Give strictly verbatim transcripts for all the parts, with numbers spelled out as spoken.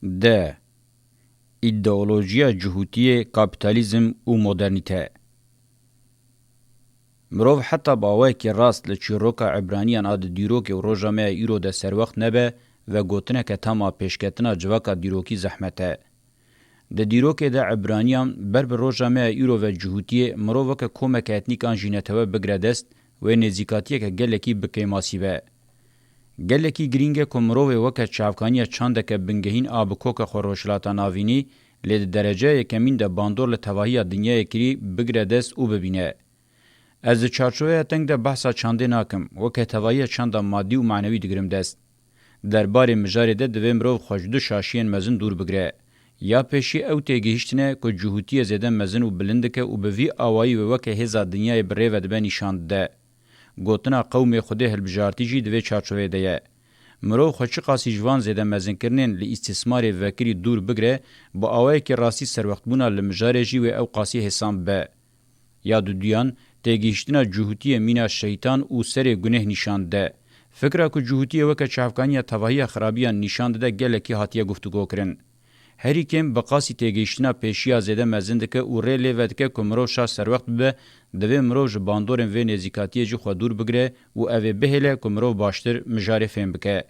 D. Îdeolojiya cihûtiyê, kapîtalîzm û modernîte. Mirov heta bi awayekî rast li çîroka Ebraniyan a di dîrokê û roja me ya îro de serwext nebe, vegotineke tam a pêşketina civaka dîrokî zehmet e. Di dîrokê de Ebraniyan ber bi roja me ya îro ve cihûtiyê mirov weke komeke etnîk an jî netewe bigire dest, wê nêzîkatiyeke gelekî bi kêmasî be. Gelekî girîng e ku mirovê weke çavkaniya çandeke bingehîn a bi koka xwe Rojhilata Navînî, lê di dereceya yekemîn de bandor li tevahiya dinyayê kirî bigire dest û bibîne. Ez di çarçoveya teng de behsa çandê nakim, weke tevahiya çanda madî û manewî digirim dest. Derbarê mijarê de divê mirov xwe ji du şaşiyên mezin dûr bigire. Ya pêşî ew têgihîştine ku cihûtiyê zêde mezin û bilind dike û bi vî awayî wê weke hêza dinyayê bi rê ve dibe nîşan dide. Gotina qewmê Xwedê hilbijartî jî di vê çarçoveyê de ye. Mirov xwe çiqasî ji van zêde mezinkirinên li îstîsmarê vekirî dûr bigire, bi awayekî rastî serwextbûna li mijarê jî wê ew qasî hêsan bibe. Ya duduyan, têgihiştina cihûtiyê mîna şeytan û serê guneh nîşan dide. Fikra ku cihûtiyê weke çavkaniya tevahiya xirabiyan nîşan dide gelekî hatiye guftûgokirin. Herî kêm bi qasî têgihiştina pêşiya zêde mezin dike û rê lê vedike ku mirov şaş serwext bibe, divê mirov ji bandorên vê nêzîkatiyê jî xwe dûr bigire û ev ê bihêle ku mirov baştir mijarê fêm bike.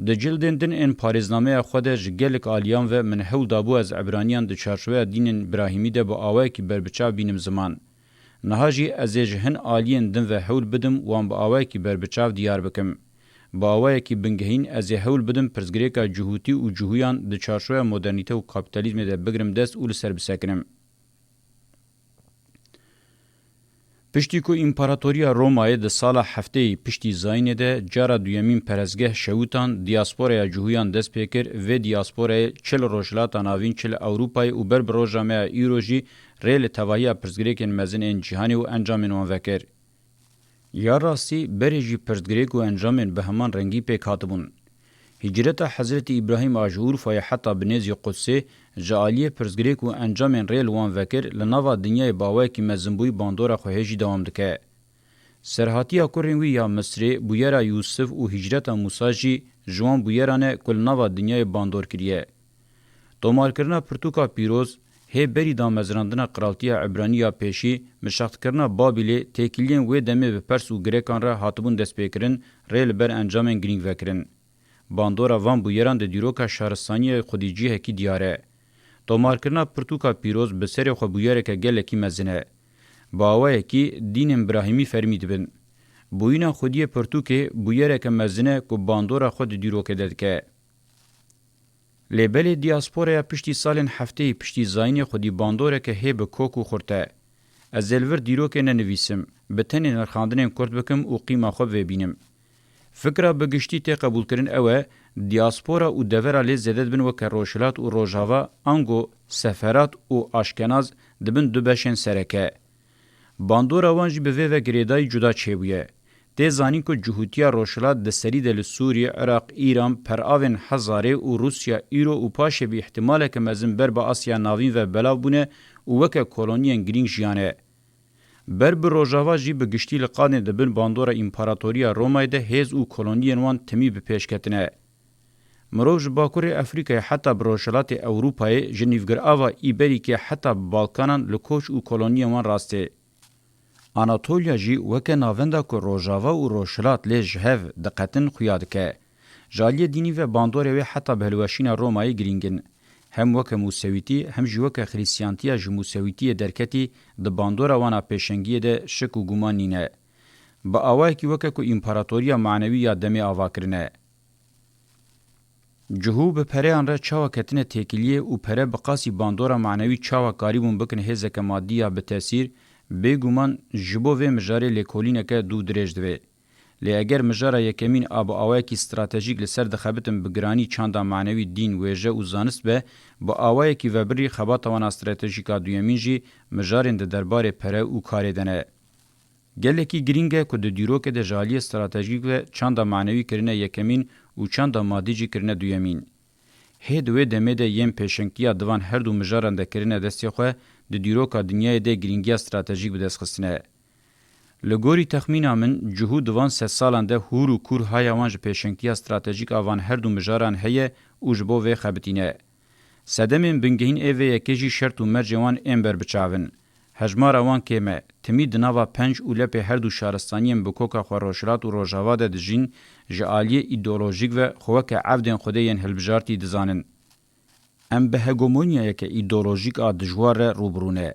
Di cildên din ên parêznameya xwe de ji gelek aliyan ve min hewl dabû ez Ebraniyan di çarçoveya dînên Birahîmî de bi awayekî berbiçav bînim ziman. Niha jî ez ê ji hin aliyên din ve hewl bidim wan bi awayekî berbiçav diyar bikim. Bi awayekî bingehîn ez ê hewl bidim pirsgirêka cihûtî û cihûyan di çarçoveya modernîte û kapîtalîzmê de bigrim dest û li ser bisekinim. Piştî ku Împaratoriya Romayê di sala heftê yî piştî zayînê de cara duyemîn perestgeh şewitan, diasporaya cihûyan dest pê kir, vê diasporayê çi li Rojhilata Navîn, çi li Ewropayê û ber bi roja me ya îro jî rê li tevahiya pirsgirêkên mezin ên cîhanê û encamên wan vekir. Ya rastî, berê jî pirsgirêk û encamên bi heman rengî pêk hatibûn. Hicreta Hezretî Îbrahîm a ji Urfayê heta bi nêzî Qudsê ji aliyê pirsgirêk û encamên rê li wan vekir li nava dinyayê bi awayekî mezinbûyî bandora xwe hê jî dewam dike. Serhatiya kurên wî ya Misrê, bûyera Yûsif û hicreta Mûsa jî ji wan bûyeran e ku li nava dinyayê bandor kiriye. Tomarkirina pirtûka pîroz, hê berî damezrandina qiraltiya Ebranî ya pêşî, mişextkirina Babîlê, têkiliyên wê demê bi pers û girekan re hatibûn destpêkirin, rê li ber encamên girîng vekirin. Bandora van bûyeran di dîroka şaristaniyê xwedî cihekî diyar e. Tomarkirina pirtûka pîroz bi serê xwe bûyereke gelekî mezin e. Bi awayekî dînên Birahîmî fermî dibin. Bûyîna xwediyê pirtûkê bûyereke mezin e ku bandora xwe di dîrokê de dike. Lê belê diasporaya piştî salên heftê yî piştî zayînê xwedî bandoreke hê bi kok û xurt e. Ez ê li vir dîrokê nenivîsim, bi tenê nirxandinên kurt bikim û qîma xwe bivêbînim. Fikra bi giştî tê qebûlkirin ew e, diaspora û devera lê zêde dibin weke Rojhilat û Rojava, ango Seferat û Aşkenaz dibin du beşên sereke. Bandora wan jî bi vê ve girêdayî cuda çêbûye. Tê zanîn ku cihûtiya Rojhilat di serî de li Sûrî, Iraq, Îran, peravên Hezarê û Rûsya îro û paşê bi îhtimaleke mezin ber bi Asya Navîn ve belav bûne û weke koloniyên girîng jiyane. Ber bi Rojava jî bi giştî li qadên di bin bandora Împaratoriya Romayê de hêz û koloniyên wan timî bi pêş ketine. Mirov ji Bakurê Efrîkayê heta bi Rojhilatê Ewropayê, ji Nîvgirava Îberîkê heta bi Balkanan li koç û koloniyên wan rastê. Anatolya jî weke navenda ku Rojava û Rojhilat lê ji hev diqetin xuya dike. Ji aliyê dînî ve bandorê wê heta bi hilweşîna Romayê girîng in. Hem weke Mûsewîtî, hem jî weke Xirîstiyantiya ji Mûsewîtiyê derketî di bandora wan a pêşengiyê de şik û guman nîne. Bi awayekî weke ku împaratoriya manewî ya demê ava kirine. Cihû bi pereyan re çawa ketine têkiliyê û pere bi qasî bandora manewî çawa karîbûn bikin hêzeke madî ya bi tesîr, bêguman ji bo vê mijarê lêkolîneke dû dirêj divê. Lê eger mijara yekemîn a bi awayekî stratejîk li ser dixebitin bi giranî çanda manewî, dîn, wêje û zanist be, bi awayekî vebirî xebata wan a stratejîk a duyemîn jî mijarên di derbarê pere û karê de ne. Gelekî girîng e ku di dîrokê de ji aliyê stratejîk ve çanda manewî kirine yekemîn û çanda madî jî kirine duyemîn. Hê di wê demê de yên pêşengtiya di van her du mijaran de kirine destê xwe, di dîroka dinyayê de girîngiya stratejîk bi dest xistine. Li gorî texmîna min, cihû di van sedsalan de hûr û kûr haya wan ji pêşengtiya stratejîk a van her du mijaran heye û ji bo vê xebitîne. Sedemên bingehîn ê vê yekê jî şert û mercên wan ên berbiçav in. Hejmara wan kêm e. Timî di nava penc û lepê her du şaristaniyên bi koka xwe rojhilat û rojava de dijîn, ji aliyê îdeolojîk ve xwe weke evdên Xwedê yên hilbijartî dizanin. Em bi hegemonyayeke îdeolojîk a dijwar re rû bi rû ne.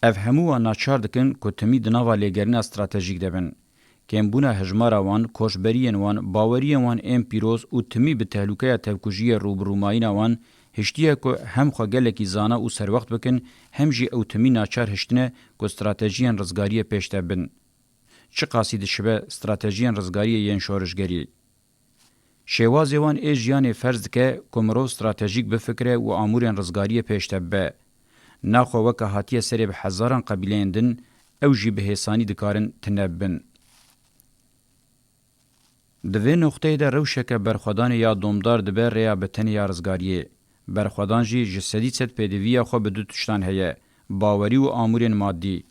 Ev hemû wan naçar dikin ku timî di nava lêgerîna stratejîk de bin. Kêmbûna hejmara wan, koçberiyên wan, baweriyên wan ên pîroz û timî bi tehlûkeya tevkujiyê rûbirûmayîna wan hiştiye ku hem xwe gelekî zana û serwext bikin, hem jî ew timî naçar hiştine ku stratejiyên rizgariyê pêş de bin. Çiqasî dişibe stratejiyên rizgariyê yên şorişgerî. Şêwazê wan ê jiyanê ferz dike ku mirov stratejîk bifikire û amûrên rizgariyê pêş de bibe. Naxwe weke hatiye serê bi hezaran qebîleyên din, ew jî bi hêsanî dikarin tune bibin. Di vê noqteyê de rewşeke berxwedanê ya domdar dibe rêya bi tenê ya rizgariyê. Berxwedan jî ji sedî sed pêdiviya xwe bi du tiştan heye, bawerî û amûrên madî.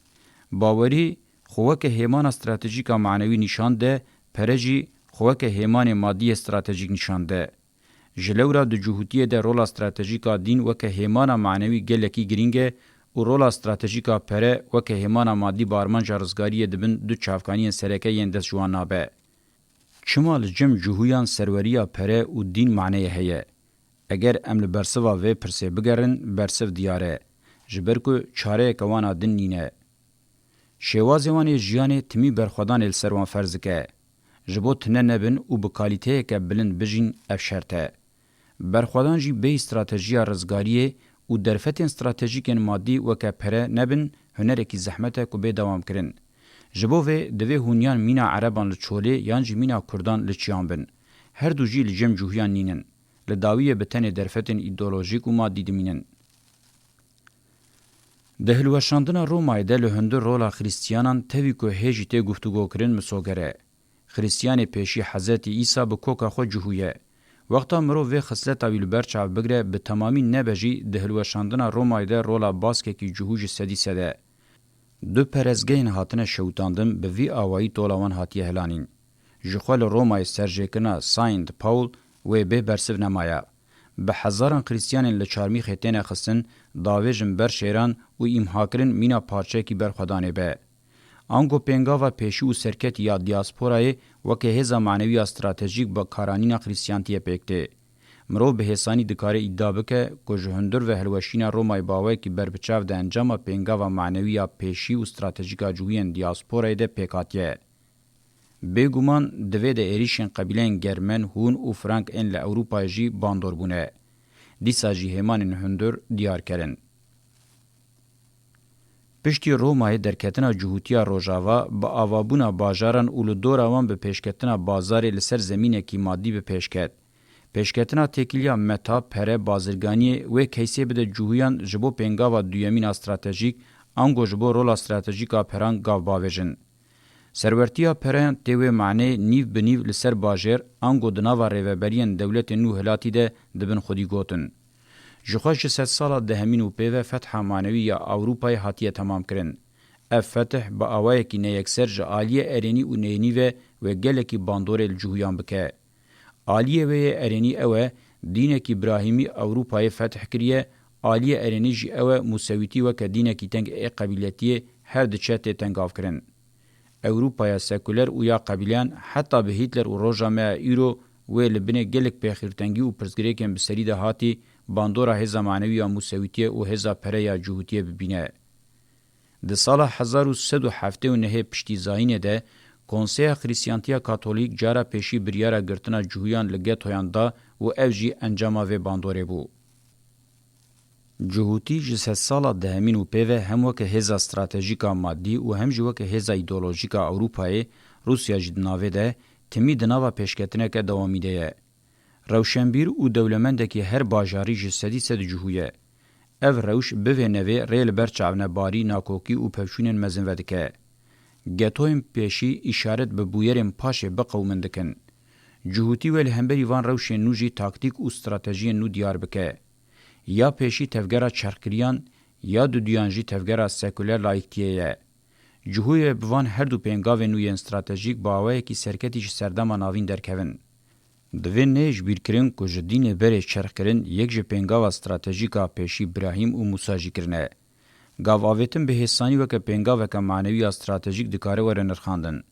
Bawerî xwe weke hêmana stratejîk a manewî nîşan de, pere jî xwe weke hêmanê madî yê stratejîk nîşan de. Ji lewra di cihûtiyê de rola stratejîk a dîn weke hêmana manewî gelekî girîng e û rola stratejîk a pere weke hêmana madî bi armanca rizgariyê dibin du çavkaniyên sereke yên dest ji wan nabe. Çima li cem cihûyan serweriya pere û dîn maneyê heye? Eger em li bersiva vê pirsê bigerin, bersiv diyar e. Ji ber ku çareyeke wan a din nîne. Şêwazê wan ê jiyanê timî berxwedanê li ser wan ferz dike. Ji bo tune nebin û bi kalîteyeke bilind bijîn, ev şert e. Berxwedan jî bêyî stratejiya rizgariyê û derfetên stratejîkên madî weke pere nebin, hunerekî zehmet e ku bê dewamkirin. Ji bo vê divê hûn yan mîna ereban li çolê yan jî mîna kurdan li çiyan bin. Her du jî li cem cûhiyan nînin. Li dawiyê bi tenê derfetên îdeolojîk û madî dimînin. Di hilweşandina Romayê de li hundir rola Xiristiyanan tevî ku hê jî tê guftûgokirin misoger e. Xiristiyanê pêşî Hezretî Îsa bi koka xwe cihû ye. Wexta mirov vê xisleta wî li ber çav bigire, bi temamî nebe jî, di hilweşandina Romayê de rola baskekî cihû ji sedî sed e. Du perezgehên hatine şewitandin, bi vî awayî tola wan hatiye hilanîn. Jixwe li Romayê serjêkirina Saint Paul wê bê bersiv nemaye. Bi hezaran Xiristiyanên li çarmîxê têne xistin, davêjin ber şêran û îmhakirin mîna parçeyekî berxwedanê be. Ango pêngava pêşî û serketî ya diasporayê weke hêza manewî ya stratejîk bi karanîna Xiristiyantiyê pêk tê. Mirov bi hêsanî dikare îdia bike ku ji hundir ve hilweşîna Romayê bi awayekî berbiçav di encama pêngava manewî ya pêşî û stratejîk a cihûyên diasporayê de pêk hatiye. Bêguman di vê de êrîşên qebîleyên Germen, Hûn û Frank ên li Ewropayê jî bandor bûne. Dîsa jî hêmanên hundir diyar kerin. Piştî Romayê derketina cihûtiya Rojava, bi avabûna bajaran û li dora wan bi pêşketina bazarê li ser zemînekî madî bi pêş ket. Pêşketina têkiliya meta, pere, bazirganiyê wê keysê bide cihûyan ji bo pêngava duyemîn a stratejîk, ango ji bo rola stratejîk a peran gav bavêjin. Serwertiya pereyan tê wê maneyê nîv bi nîv li ser bajêr, ango di nava rêveberiyên dewletên nû hilatî de dibin xwedî gotin. Jixwe ji sedsala dehemîn û pê ve fetha manewî ya Ewropayê hatiye temamkirin. Ev fetih bi awayekî neyekser ji aliyê erênî û neyênî ve wê gelekî bandorê li cihûyan bike. Aliyê wê yê erênî ew e, dînekî Birahîmî Ewropayê fetih kiriye, aliyê erênî jî ew e, Musewîtî weke dînekî teng ê qebîletiyê her diçe tê tengavkirin. Ewropaya sekuler û ya qebîleyan heta bi Hîtler û roja me ya îro wê li binê gelek pêxîrtengî û pirsgirêkên bi serî de hatî bandora hêza manewî ya Musewîtiyê û hêza pere ya Cihûtiyê bibîne. Di sala hezar û sed û heftê û nehê piştî zayînê de Konseya Xirîstiyantiya Katolîk cara pêşî biryara girtina cihûyan li getoyan da û ev jî encama vê bandorê bû. Cihûtî ji sedsala dehemîn û pê ve hem weke hêza stratejîk a madî û hem jî weke hêza îdeolojîk a Ewropayê, Rûsya jî di navê de, timî di nava pêşketineke dewamî de ye. Rewşenbîr û dewlemendekî her bajarî ji sedî sed cihû ye. Ev rewş bivê nevê rê li ber çavnebarî, nakokî û pevçûnên mezin vedike. Getoyên pêşî îşaret bi bûyerên paşê biqewimin dikin. Cihûtî wê li hemberî van rewşên nû jî taktîk û stratejiyên nû diyar bike. Ya pêşî tevgera çerxkiriyan, ya duduyan jî tevgera sekuler laiktiyê ye. Cihûyê bi van her du pêngavên nû yên stratejîk bi awayekî serketî ji serdema navîn derkevin. Divê neyê ji bîr kirin ku ji dînê berê çerxkirin yek ji pêngava stratejîk a pêşî Brahîm û Mûsa jî kirine. Gav avêtin bi hêsanî weke pêngaveke manewî ya stratejîk dikare were nirxandin.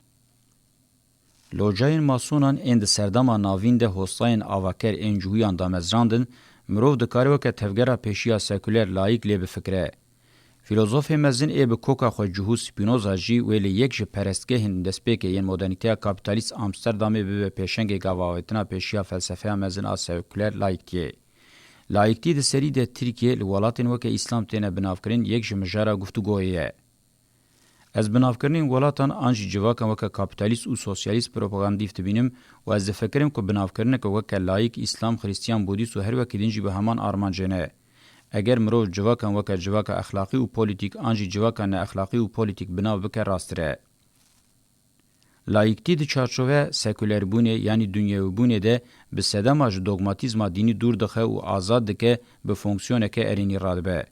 Locayên masonan ên di serdema navîn de hostayên avaker ên cihûyan damezrandin, mirov dikare weke tevgera pêşî ya sekuler layîk lê bifikire. Fîlozofê mezin ê bi koka xwe cihû Spinoza jî wê li yek ji perestgehên destpêkê yên modernîteya kapîtalîst Amsterdamê bibe pêşengê gavavêtina pêşiya felsefeya mezin a sekuler layîktiyê. Layîktî di serî de Tirkiye li welatên weke Îslam têne binavkirin yek ji mijara guftûgoyê ye. Ez binavkirinên welatan an jî civakan weke kapîtalîst û sosyalîst propagandîf dibînim û ez difikirim ku binavkirineke weke layîk, Îslam, Xrîstiyan, Budîst û her wekî din jî bi heman armancê ne. Eger mirov civakan weke civaka exlaqî û polîtîk an jî civaka neexlaqî û polîtîk binav bike rasttir e. Layîktî di çarçoveya sekulerbûnê yanî dunyewîbûnê de bi sedema ji dogmatîzma dînî dûr dixe û azad dike bi fonksiyoneke erênî radibe.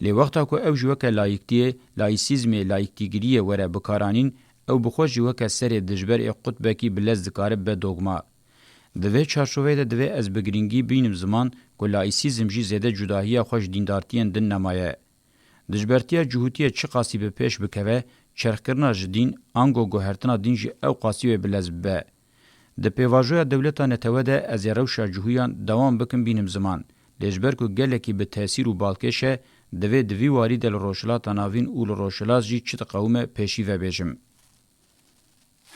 Lê wexta ku ew jî weke layîktiyê, laîsîzmê, layîktîgiriyê were bikaranîn, ew bi xwe jî weke serê dijber ê qutbekî bi lez dikare bibe dogma. Di vê çarçoveyê de divê ez bi girîngî bînim ziman ku laîsîzm jî zêde cudahiya xwe ji dîndartiyên din nemaye. Dijbertiya cihûtiyê çiqasî bi pêş bikeve, çerxkirina ji dîn, ango guhertina dîn jî ew qasî wê bi lez bibe. Di pêvajoya dewleta netewe de ez ê rewşa cihûyan dewam bikim bînim ziman, lê ji ber ku gelekî bi tesîr û balkêş e, divê di vî warî de li Rojhilata Navîn û li Rojhilat jî çi diqewime pêşî vebêjim.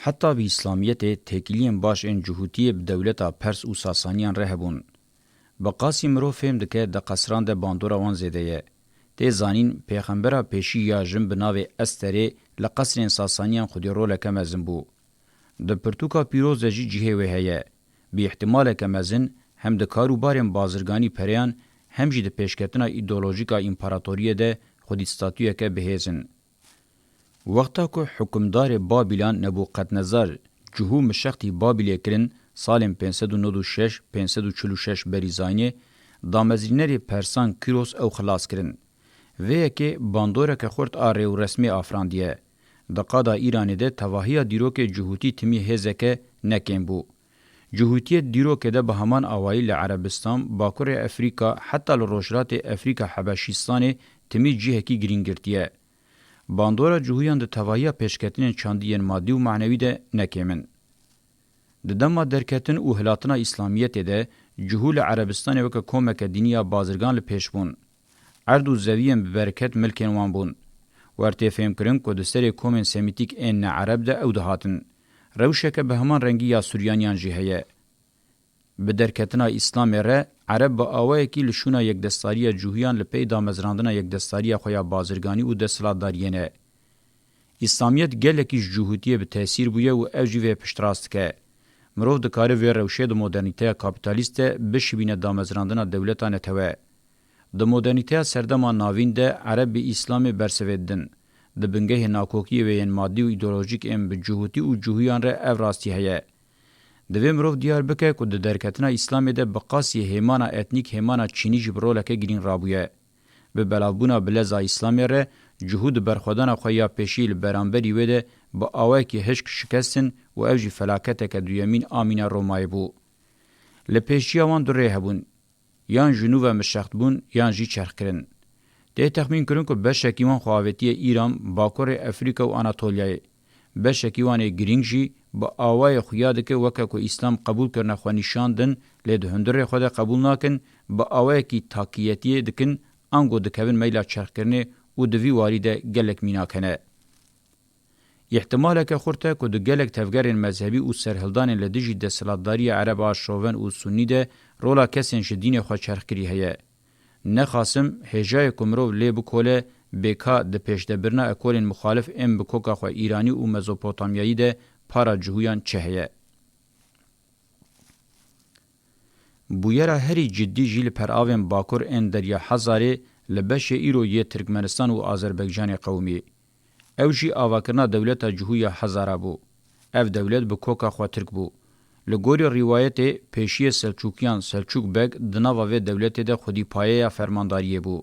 Heta bi Îslamiyetê têkiliyên baş ên cihûtiyê bi dewleta Pers û Sasaniyan re hebûn. Bi qasî mirov fêm dike di qesran de bandora wan zêde ye. Tê zanîn, pêxembera pêşî ya jin bi navê Esterê li qesrên Sasaniyan xwedî roleke mezin bû. Di pirtûka pîroz de jî cihê wê heye. Bi îhtimaleke mezin hem di kar û barên bazirganî pereyan, hem jî di pêşketina îdeolojîk a împaratoriyê de xwedî statuyeke bihêz in. Wexta ku hukimdarê Babîlan Nebûqetnezar cihû mişextî Babîlê kirin, salên pênc sed û nod û şeş, pênc sed û çil û şeş berî zayînê, damezrînerê persan Kîros ew xilas kirin. Vê yekê bandoreke xurt a rêwresmê afrandiye. Di qada Îranê de tevahiya dîrokê cihûtî timî hêzeke ne kêm bû. Cihûtiyê dîrokê de bi heman awayî li Erebistan, Bakurê Efrîka, heta li Rojhilatê Efrîka Hebeşîstanê timî cihekî girîng girtiye. Bandora cihûyan di tevahiya pêşketinên çandî yên madî û manewî de ne kêm in. Di dema derketin û hilatina Îslamiyetê de cihû li Erebistanê weke komeke dînî ya bazirgan li pêş bûn. Erd û zeviyên bi bereket milkên wan bûn. Wer tê fêmkirin ku di serê komên semîtîk ên ne Ereb de ew dihatin. Rewşeke bi heman rengî ya Suryaniyan jî heye. Bi derketina Îslamê re Ereb bi awayekî li şûna yekdestdariya cihûyan li pey damezrandina yekdestdariya xwe ya bazirganî û desthilatdariyê ne. Îslamiyet gelekî ji cihûtiyê bi tesîr bûye û ev jî vê piştrast dike. Mirov dikare vê rewşê di modernîteya kapîtalîst de bişibîne damezrandina dewleta netewe. Di modernîteya serdema navîn de Ereb bi Îslamê bersivê didin. Di bingehê nakokiyê wê yên madî û îdeolojîk ên bi cihûtî û cihûyan re ev rastî heye. Divê mirov diyar bike ku di derketina Îslamê de bi qasî hêmana etnîk hêmana çînî jî bi roleke girîng rabûye. Bi belavbûna bi leza Îslamê re cihû di berxwedana xwe ya pêşî li beramberî wê de bi awayekî hişk şikestin û ev jî felaketeke duyemîn a mîna Romayê bû. Li pêşiya wan du rê hebûn. Yan ji nû ve mişext bûn, yan jî çerxkirin. Tê texmîn kirin ku beşekî wan xwe avêtiye Îran, Bakurê Efrîka û Anatolyayê. Beşekî wan ê girîng jî bi awayê xuya dike weke ku Îslam qebûl kirine xwe nîşan din, lê di hundirê xwe de qebûl nakin, bi awayekî takiyetiyê dikin, ango dikevin meyla çerxkirinê û di vî warî de gelek mînak hene. Îhtimaleke xurt e ku di gelek tevgerên mezhebî û serhildanên li dijî desthilatdariya Ereb a şoven û Sunnî de rola kesên ji dînê xwe çerxkirî heye. Ne Qasim, hêjayê ku mirov lê bikole, bêka di pêşdebirina ekolên muxalif ên bi koka xwe Îranî û Mezopotamyayî de para cihûyan çi heye? Bûyera herî cidî jî li peravên bakur ên Derya Hazarê li beşê îro yê Tirkmenistan û Azerbaycanê qewimî. Ew jî avakirina dewleta cihû ya Hazara bû. Ev dewlet bi koka xwe tirk bû. Li gorî rîwayetê, pêşiyê Selçûkiyan Selçûk Beg di nava vê dewletê de xwedî payeya fermandariyê bû.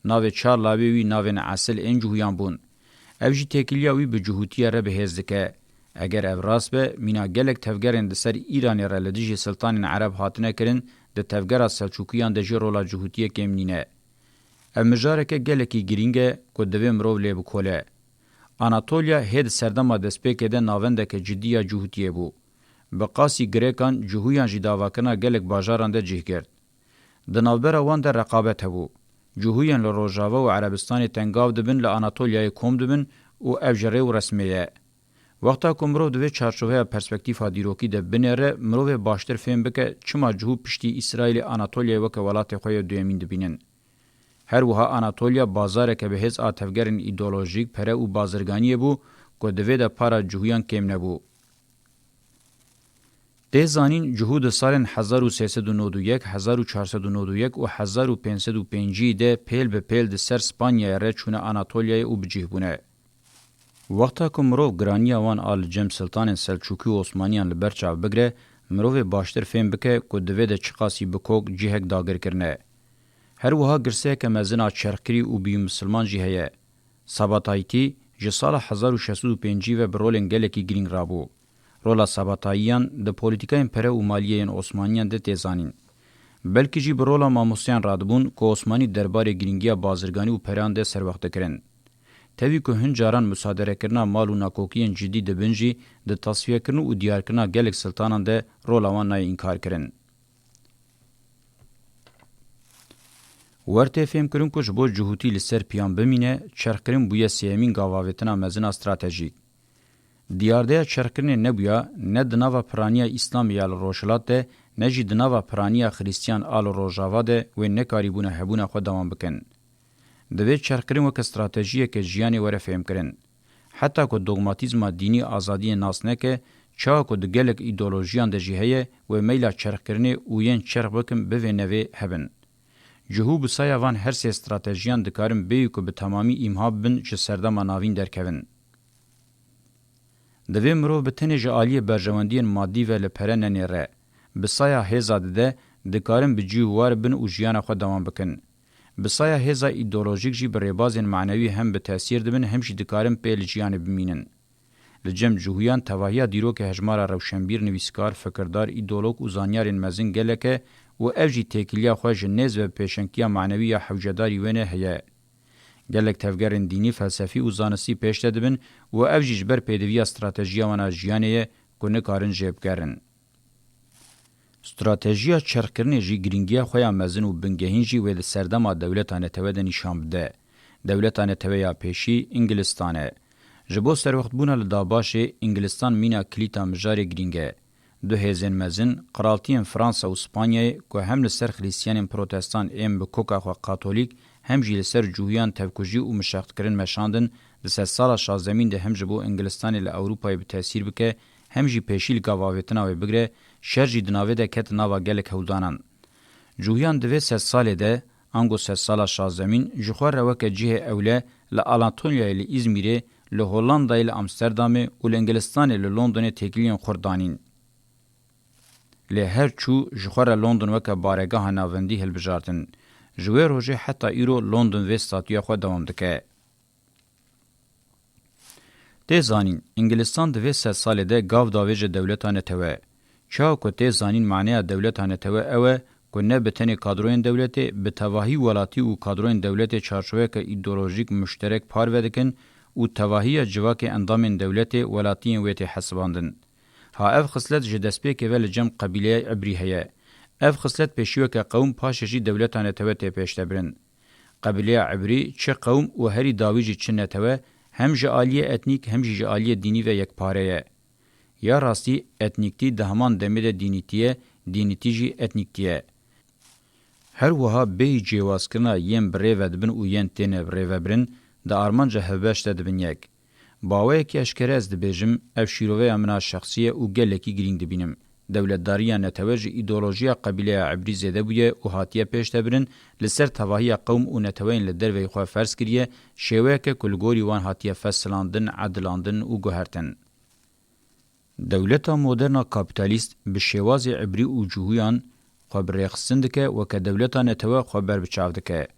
Navê çar lawê wî navên esil ên cihûyan bûn. Ev jî têkiliya wî bi cihûtiyê re bi hêz dike. Eger ev rast be, mîna gelek tevgerên di ser Îranê re li dijî siltanên Ereb hatine kirin, di tevgera Selçûkiyan de jî rola cihûtiyê kêm nîne. Ev mijareke gelekî girîng e ku divê mirov lê bikole. Anatolya hê di serdema destpêkê de navendeke cidî ya cihûtiyê bû. Bi qasî Grêkan, Cihûyan jî davakirina gelek bajaran de cih girt. Di navbera wan de reqabet hebû. Cihûyên li Rojava û Erebistanê tengav dibin, li Anatolyayê kom dibin û ev ji rê û resmê ye. Wexta ku mirov di vê çarçoveya perspektîfa dîrokî de binêre, mirov ê baştir fêm bike çima Cihû piştî Îsraîlê Anatolyayê weke welatê xwe yê duyemîn dibînin. Her wiha Anatolya bazareke bi hêz a tevgerên îdeolojîk, pere û bazirganiyê bû ku di vê de para Cihûyan kêm nebû. Tê zanîn, Cihû di salên hezar û sê sed û nod û yek, hezar û çar sed û nod û yek û hezar û pênc sed û pêncî de pêl bi pêl di ser Spanyayê re çûne Anatolyayê û bi cih bûne. Wexta ku mirov giraniya wan a li cem siltanên Selçûkî û Osmaniyan li ber çav bigire, mirov ê baştir fêm bike ku di vê de çiqasî bi kok cihek dagir kirine. Her wiha girseyeke mezin a çerxkirî û bî misilman jî heye. Sabatayîtî ji sala hezar û şeş sed û pêncî ve bi rolên gelekî girîng rabû. Rola Sabatayiyan di polîtîkayên pere û maliyê yên Osmaniyan de tê zanîn. Belkî jî bi rola mamosteyan radibûn ku Osmanî derbarê girîngiya bazirganî û pereyan de serwext dikirin. Tevî ku hin caran musaderekirina mal û nakokiyên cidî dibin jî, di tasfiyekirin û diyarkirina gelek siltanan de rola wan nayê înkarkirin. Wer tê fêmkirin ku ji bo cihûtî li ser piyan bimîne, çerxkirin bûye sêyemîn gavavêtina mezin a stratejîk. Diyardeya çerxkirinê nebûya ne di nava piraniya Îslamê ya li Rojhilat de, ne jî di nava piraniya Xirîstiyan a li Rojava de wê nekarîbûne hebûna xwe dewam bikin. Divê çerxkirin weke stratejiyeke jiyanê were fêmkirin. Heta ku dogmatîzma dînî azadiyê nas neke, çawa ku di gelek îdeolojiyan de jî heye, wê meyla çerxkirinê û yên çerx bikin bivê nevê hebin. Cihû bi saya van her sê stratejiyan dikarin bêyî ku bi temamî îmha bibin ji serdema navîn derkevin. Divê mirov bi tenê ji aliyê berjewendiyên madî ve li pere nenêre. Bi saya hêza dide, dikarin bi cî û war bin û jiyana xwe dewam bikin. Bi saya hêza îdeolojîk jî bi rêbazên manewî hem bi tesîr dibin hem jî dikarin pê li jiyanê bimînin. Li cem cihûyan tevahiya dîrokê hejmara rewşenbîr, nivîskar, fikirdar, îdeolog û zanyarên mezin gelek e û ev jî têkiliya xwe ji nêz ve bi pêşengtiya manewî ya hewcedarî wêne heye. Gelek tevgerên dînî, felsefî û zanistî pêş de dibin û ev jî ji ber pêdiviya stratejiya wan a jiyanê ye ku nikarin jê bigerin. Stratejiya çerxkirinê jî girîngiya xwe ya mezin û bingehîn jî wê di serdema dewleta netewe de nîşan bide. Dewleta netewe ya pêşî Îngilistan e. Ji bo serwextbûna li dabaşê, Îngilistan mîna kilîta mijarê girîng e. Du hêzên mezin, qiraltiyên Fransa û Spanyayê ku hem li ser Xirîstiyanên Protestan ên bi koka xwe Katolîk, hem jî li ser cûhiyan tevkujî û mişextkirin meşandin, di sedsala şazdemîn de hem ji bo Îngilistanê li Ewropayê bi tesîr bike, hem jî pêşî li gavavêtina wê bigire, şer jî di navê de ket nava gelek hewldanan. Cûhiyan di vê sedsalê de, ango sedsala şazdemîn, ji xwe re weke cihê ewle li Anatonyayê li Îzmîrê, li Hollandayê li Amsterdamê û li Îngilistanê li Londonê têkiliyên xurt danîn. Lê her çû ji xwe re London weke baregeha navendî hilbijartin. Ji wê rojê heta îro London vê statûya xwe dewam dike. Tê zanîn, Îngilistan di vê sedsalê de gav davêje dewleta netewe. Çawa ku tê zanîn maneya dewleta netewe ew e ku ne bi tenê kadroyên dewletê, bi tevahî welatî û kadroyên dewletê çarçoveke îdeolojîk muşterek parve dikin û tevahiya civakê endamên dewletê welatiyên wê tê hesibandin. Ha ev xislet ji destpêkê ve li cem qebîleya Îbrî heye. Ev xislet pêşî weke qewim, paşê jî dewleta netewe tê pêşdebirin. Qebîleya Îbrî çi qewim û herî dawî jî çi netewe, hem ji aliyê etnîk hem jî ji aliyê dînî ve yekpare ye. Ya rastî etnîktî di heman demê de dînîtî ye, dînîtî jî etnîktî ye. Her wiha bêyî cêwazkirina yên bi rê ve dibin û yên têne bi rê ve birin, di armanca hevbeş de dibin yek. Bi awayekî eşkere ez dibêjim, ev şîroveya min a şexsî ye û gelekî girîng dibînim. Dewletdariya netewe ji îdeolojiya qebîleya Îbrî zêde bûye û hatiye pêşdebirin, li ser tevahiya qewm û neteweyên li derveyî xwe ferz kiriye, şêweyeke ku li gorî wan hatiye fesilandin, edilandin û guhertin. Dewleta moderna kapîtalîst bi şêwazê Îbrî û Cihûyan xwe bi rêxistin dike, weke dewleta netewe xwe ber bi çav dike.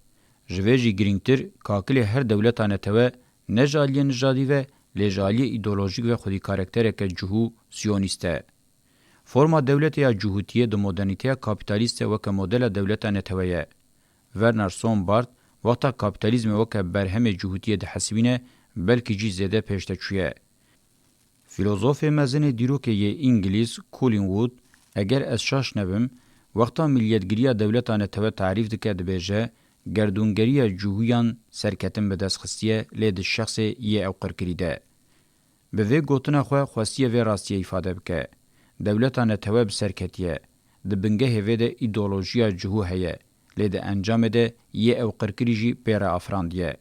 Ji vê jî girîngtir, kakilê her dewleta netewe Ne ji aliyê nijadî ve, lê ji aliyê îdeolojîk ve xwedî karaktereke cihû, siyonîst e. Forma dewletê ya cihûtiyê di modernîteya kapîtalîst de weke modela dewleta netewe ye. Werner Sombart wexta kapîtalîzmê weke berhemê cihûtiyê dihesibîne, belkî jî zêde pêş de çûye. Fîlozofê mezinê dîrokê yê îngilîz Collingwood, eger ez şaş nebim, wexta miliyetgiriya dewleta netewe tarîf dike, dibêje, gerdûngeriya cihûyan serketin bi dest xistiye, lê di şexsê yê ew qirkirî de. Bi vê gotina xwe xwestiye vê rastiyê îfade bike. Dewleta netewe bi ser ketiye. Di bingehê vê de îdeolojiya cihû heye, lê di encamê de yê ew qirkirî jî pê re afirandiye.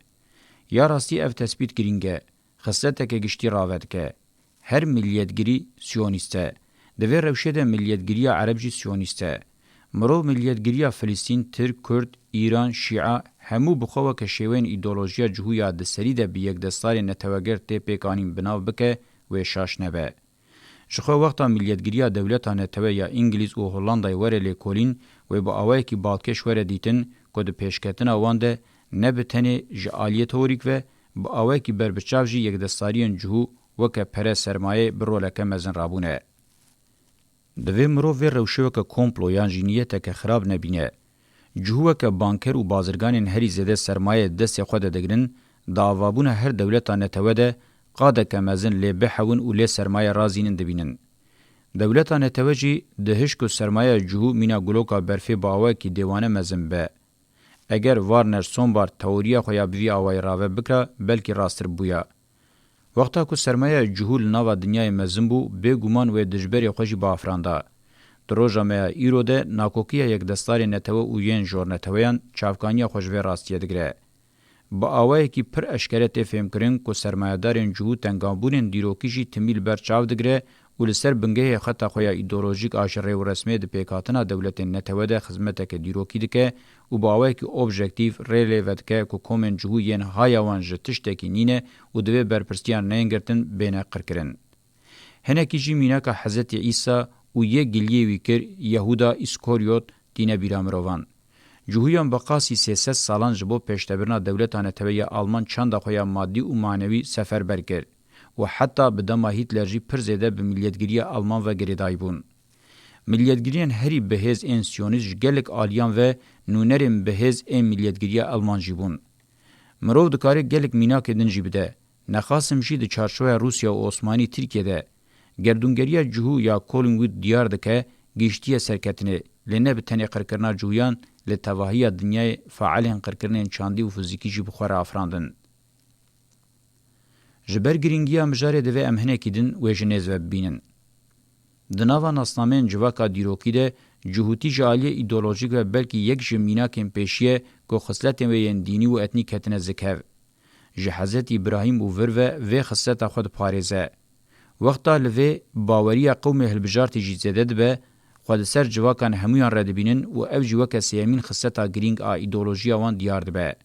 Ya rastî ev tespît girîng e. Xisleteke giştî rave dike. Her miliyetgirî siyonîst e. Di vê rewşê de miliyetgiriya ereb jî siyonîst e. Mirov miliyetgiriya Filistîn, Tirk, Kurd, Îran, Şîa, hemû bi xwe weke şêweyên îdeolojiya cihû ya di serî de bi yekdestarên neteweger tê pêkanîn bi nav bike, wê şaş nebe. Ji xwe wexta miliyetgiriya dewleta netewe ya Îngilîz û Hollandayê were lêkolîn, wê bi awayekî balkêş were dîtin ku di pêşketina wan de ne bi tenê ji aliyê teorîk ve, bi awayekî berbiçav jî yekdestariyên cihû weke pere sermayê bi roleke mezin rabûne. Divê mirov vê rewşê weke komplo yan jî niyeteke xirab nebîne. Cihû weke banker û bazirganên herî zêde sermayeyê di destê xwe de digirin, di avabûna her dewleta netewe de qadeke mezin lê bihewin û lê sermaye razînin dibînin. Dewleta netewe jî dihişt ku sermayeya cihû mîna guloka berfê bi awayekî dêwane mezin be. Eger Warner Sombart teoriya xwe ya bi vî awayî rave bikira, belkî rasttir bûya. Wexta ku sermayeya cihû li nava dinyayê mezin bû, bêguman wê dijberê xwe jî biafiranda. Di roja me ya îro de nakokiya yekdestarên netewe û yên jorneteweyan çavkaniya xwe ji vê rastiyê digire. Bi awayekî pir eşkere tê fêmkirin ku sermayedarên cihû tengabûnên dîrokî jî timî li ber çav digire û li ser bingehê xeta xwe ya îdeolojîk a ji rêwresmê di pêkhatina dewletên netewe de xizmeteke dîrokî dike û bi awayekî objektîf rê lê vedike ku komên cihû yên haya wan ji tiştekî nîne û divê berpirsiyan neyên girtin bêne qirkirin. Hinekî jî mînaka Hezretî Îsa û yê giliyê wî kir, Yehuda Îskoryot, tîne bîra mirovan. Cihûyan bi qasî sê sed salan ji bo pêşdebirina dewleta netewe ya Alman çanda xwe ya madî û manewî seferber kir û heta bi dema Hîtler jî pir zêde bi miliyetgiriya Alman ve girêdayî bûn. Miliyetgiriyên herî bihêz ên siyonîst ji gelek aliyan ve nûnerên bihêz ên miliyetgiriya Alman jî bûn. Mirov dikare gelek mînakê din jî bide. Nexasim jî di çarçoveya Rûsya û Osmanî Tirkiye de, gerdûngeriya cihû ya Collingwood diyar dike, gihîştiye serketinê, lê ne bi tenê qirkirina cihûyan, li tevahiya dinyayê faelên qirkirinên çandî û fizîkî jî bi xwe re afirandin. Ji ber girîngiya mijarê divê em hinekî din wê ji nêz ve bibînin. Di nava nasnameyên civaka dîrokî de, cihûtî ji aliyê îdeolojîk ve belkî yek ji mînakên pêşî ye ku xisletên wê yên dînî û etnîk ketine zikhev. Ji Hezretî Îbrahîm û vir ve vê xisleta xwe diparêze. Wexta li vê baweriya qewmê hilbijartî jî zêde dibe, xwe di ser civakan hemûyan re dibînin û ev jî weke sêyemîn xisleta girîng a îdeolojiya wan diyar dibe.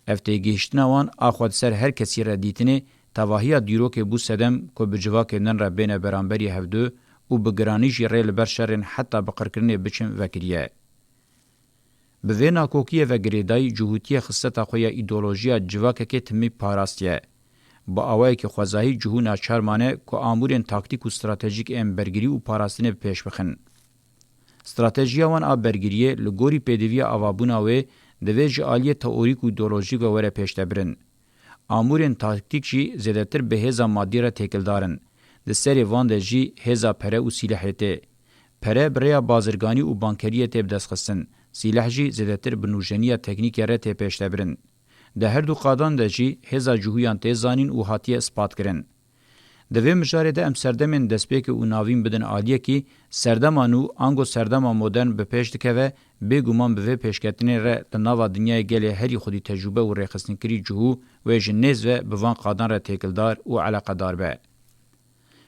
Ev têgihiştina wan a xwe di ser her kesî re dîtinê, tevahiya dîrokê bû sedem ku bi civakên din re bêne beramberî hevdu û bi giranî jî rê li ber şerên heta bi qirkirinê biçin vekiriye. Bi vê nakokiyê ve girêdayî cihûtiyê xisleta xwe ya îdeolojiya civakekê timî parastiye. Bi awayekî xwezayî cihû naçar mane ku amûrên taktîk û stratejîk ên bergirî û parastinê bi pêş bixin. Stratejiya wan a bergiriyê li gorî pêdiviya avabûna wê divê ji aliyê teorîk û îdeolojîk ve were pêşdebirin. Amûrên taktîk jî zêdetir bi hêza madî re têkildar in. Di serê van de jî hêza pere û sîlehê tê. Pere bi rêya bazirganî û bankeriyê tê bidestxistin. Sîleh jî zêdetir bi nûjeniya teknîkê re tê pêşdebirin. Di her du qadan de jî hêza cihûyan tê zanîn û hatiye ispatkirin. Di vê mijarê de em serdemên destpêkê û navîn bidin aliyekî, serdema nû ango serdema modern bi pêş dikeve, bêguman bi vê pêşketinê re di nava dinyayê gelê herî xwedî tecrûbe û rêxistinkirî cihû wê ji nêz ve bi van qadan re têkildar û eleqedar be.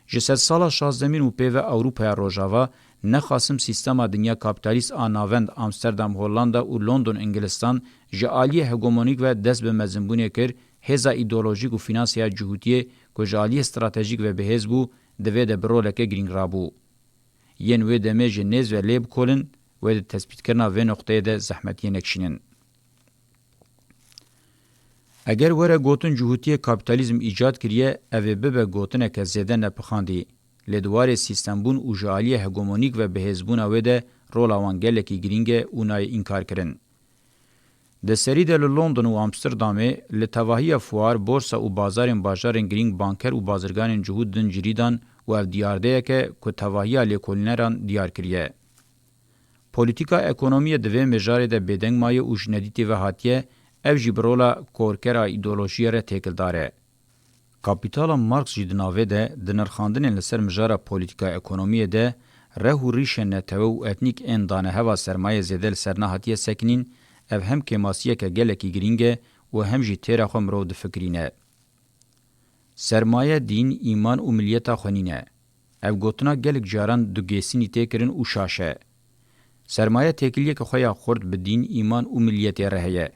Ji sedsala şazdemîn û pê ve Ewropaya Rojava, nexasim sîstema dinya kapîtalîst a navend Amsterdam, Hollanda û London, Îngilistan, ji aliyê hegemonîk ve dest bi mezinbûnê kir, hêza îdeolojîk û fînanseya cihûtiyê ku ji aliyê stratejîk ve bihêz bû, di vê de bi roleke girîng rabû. Yên wê demê ji nêz ve lê bikolin, wê di tespîtkirina vê noqteyê de zehmetiyê nekişînin. Eger were gotin cihûtiyê kapîtalîzm îcad kiriye, ev ê bibe gotineke zêde nepixandî. Lê di warê sîstembûn û ji aliyê hegemonîk ve bihêzbûna wê de rola wan gelekî girîng e û nayê înkarkirin. Di serî de li London û Amsterdamê li tevahiya fuar, borsa û bazarên bajarên girîng banker û bazirganên cihûd din cirî dan û ev diyardeyek e ku tevahiya lêkolîneran diyar kiriye. Polîtîka ekonomiyê di vê mijarê de bêdeng maye û ji nedîtê ve hatiye, ev jî bi rola korkera îdeolojiyê re têkildar e. Kapîtala Marx jî di navê de di nirxandinên li ser mijara polîtîka ekonomiyê de reh û rîşên netewe û etnîk ên daneheva sermayê zêde li ser nehatiye sekinîn, ev hem kêmasiyeke gelekî girîng e û hem jî têra xwe mirov difikirîne. Sermaye dîn, îman û miliyeta xwe nîne. Ev gotina gelek caran dugêsînî tê kirin û şaş e. Sermaye têkiliyeke xwe ya xurt bi dîn, îman û miliyetê re heye.